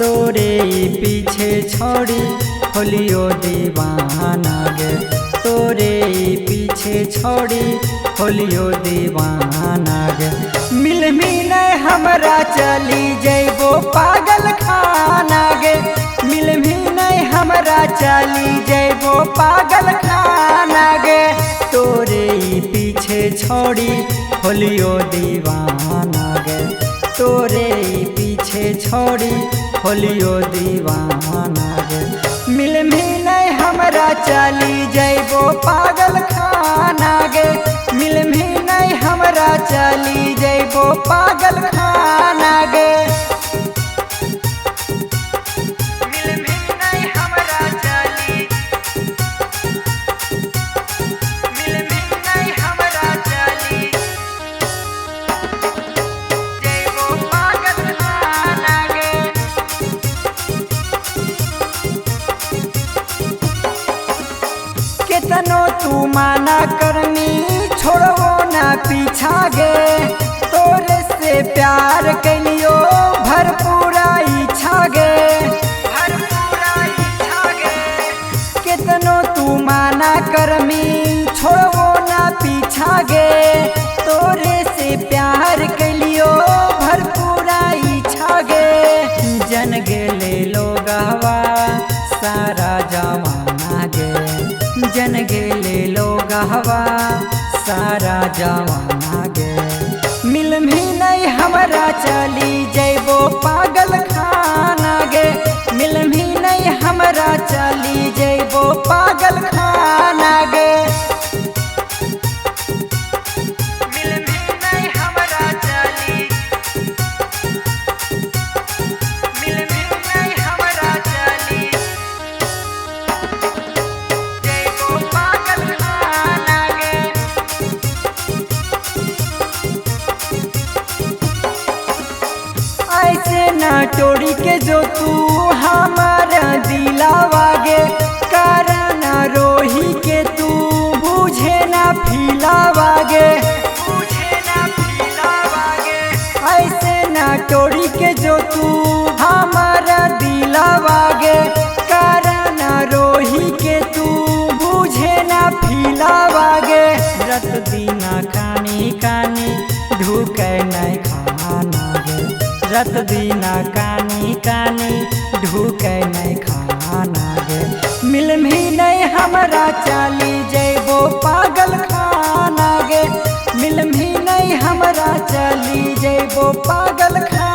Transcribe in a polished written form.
तोरे पीछे छोड़ी होलियो दीवाना गे, तोरे पीछे छोड़ी होलियो दीवाना गे। मिलमी नहीं हमरा चली जइबो पागल खाना गे, मिलमी नहीं हमरा चली जइबो पागल खाना गे। तोरे पीछे छोड़ी होलियो दीवाना गे, तोरे पीछे छोड़ी होलियो दीवाना गे। मिलमी नहीं हमरा चली जइबो पागल खाना गे, मिलमी नहीं हमरा चली जइबो पागल खाना गे। मिलमी नहीं हमरा चली, मिलमी नहीं हमरा चली जइबो पागल खाना गे। केतनो तू माना करनी छोड़ो ना पीछा गे, तोरे से प्यार कैलियो भरपूरा इच्छा गे, भरपूरा इच्छा गे। केतनो तू माना करमी छोड़ो ना पीछा गे, तोरे से प्यार कैलियो भरपूरा इच्छा गे। जन गेले लोगवा सारा जमाना गे, जन गेले लोगवा सारा जमाना गे। मिलमी नहीं हमरा चली जइबो पागल खाना गे, मिलमी नहीं हमरा चली जइबो पागल खाना गे। मिलमी नहीं हमरा चली, मिलमी नहीं हमरा चली जइबो पागल खाना गे। ऐसे ना टोरी के जो तू हमारा दिलावा गे, कारण रोही के तू बुझे ना फीलावा गे, बुझे ना फीलावा गे। ऐसे ना टोरी के जो तू हमारा दिलावा गे, कारण रोही के तू बुझे ना फीलावा गे। रत दीना कानी कानी ढूके नहीं खाना गे, रत दीना कानी कानी ढूके नहीं खाना गे। मिलमी नहीं हमरा चली जइबो पागल खाना गे, मिलमी नहीं हमरा चली जइबो पागल खाना।